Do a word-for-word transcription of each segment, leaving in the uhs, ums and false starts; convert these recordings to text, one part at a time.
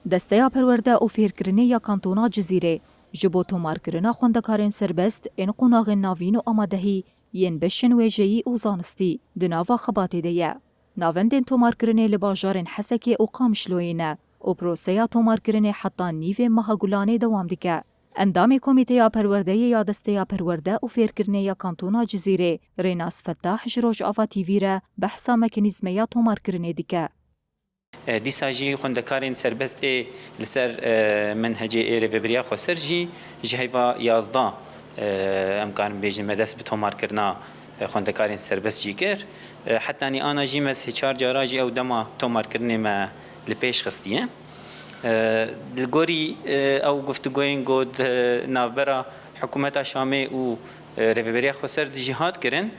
Desteya Perwerde û Fêrkirinê ya Kantona Cizîrê ji bo tomarkirina xwendekarên serbest ên qonaxên navîn û amadehî yên beşên wêjeyî û zanistî di nava xebatê de ye. Navendên tomarkirinê li bajarên Hesekê û Qamişloyê ne û proseya tomarkirinê heta nîvê meha Gulanê dewam dike. Endamê Komîteya Perwerdeyê ya Desteya Perwerde û Fêrkirinê ya Kantona Cizîrê, Rênas Fetah ji Rojava T V re behsa mekanîzmeya tomarkirinê dike. E, dîsa jî xwendekarên serbest ê li ser, e, menhecê ê Rêveberiya Xweser jî ji heyva yazdeh, e, em karin bêjin me dest bi tomarkirina, e, xwendekarên serbest jî kir. E, hetanî ana jî me sê çar cara jî ew dema tomarkirinê me li pêş xistiye. E, li gorî, e, ew guftûgoyên ku di navbera hikûmeta Şamê û, e, Rêveberiya Xweser de jî hat kirin,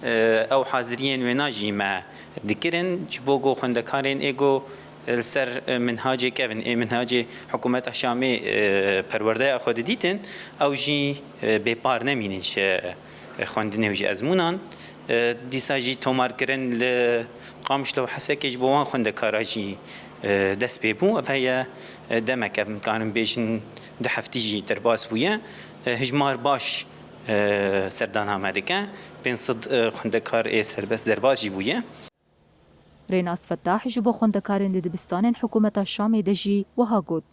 e, ew haziriyên wêna jî me dikirin, ji bo ku xwendekarên ê ku li ser, e, minhacê kevin, ê minhacê hikûmeta Şamê, e, perwerdeya xwe didîtin, ew jî, e, bêpar nemînin ji, e, xwendinê û ji ezmûnan. E, dîsa jî tomarkirin li Qamişlo û Hesekê ji bo wan xwendekara jî, e, dest pê bû. Ev heye, e, demek, em karin bêjin du heftî jî derbas bûye. E, hijmar baş, e, serdana me dike. Pênc sed, e, xwendekar ê serbest derbas jî bûye. Rênas Fetah ji bo xwendekarên di dibistanên hikûmeta Şamê de jî wiha got.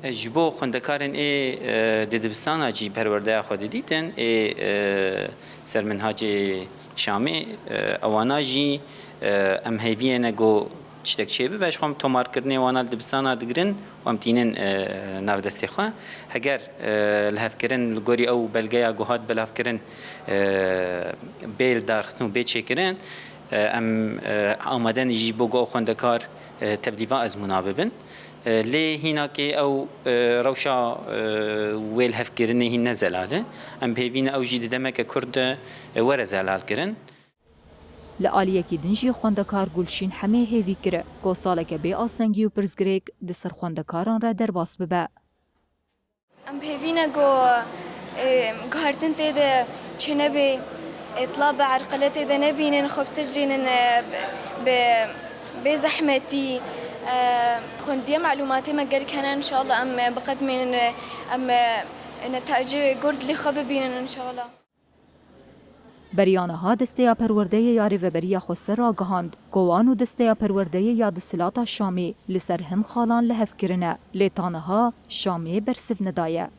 E, ji bo xwendekarên ê, e, di dibistana jî perwerdeya xwe didîtin, ê, e, ser minhacê Şamê, e, ewana jî, e, em hêviyê ne ku tiştek çêbibe, ji xwe em tomarkirinê wana li dibistana digirin û em tînin, e, nav destê xwe. Heger, e, lihevkirin li gorî ew belgeya ku hat belavkirin, e, bê lidarxistin û bê çêkirin, e, em, e, amade ne jî bo ku ew xwendekar, e, tevlîva ezmûna bibin. E, lê hînakê ew, e, rewşa, e, wê lihevkirinê hîn ne zelal e. Em bi hêvî ne ew jî di demeke kurt de, e, were zelalkirin. Li aliyekî din jî xwendekar Gulşîn Hemê hêvî kir ku saleke bê astengî û pirsgirêk di ser xwendekaran re derbas bibe. Em bi hêvî ne ku, e, guhertin tê de çênebê, îtla bi erqile tê de nebînin, xwe bisicilînin, e, bi, bi, bê zehmetî, e, xwendiye melûmatê me gelek hene, înşallah em, e, biqedimînin, e, em, e, netaycê gurd li xwe bibînin, înşallah. Beriya niha Desteya Perwerdeyê ya Rêveberiya Xweser ragihand ku wan û Desteya Perwerdeyê ya Desthilata Şamê li ser hin xalan lihev kirine, lê ta niha Şamê bersiv nedaye.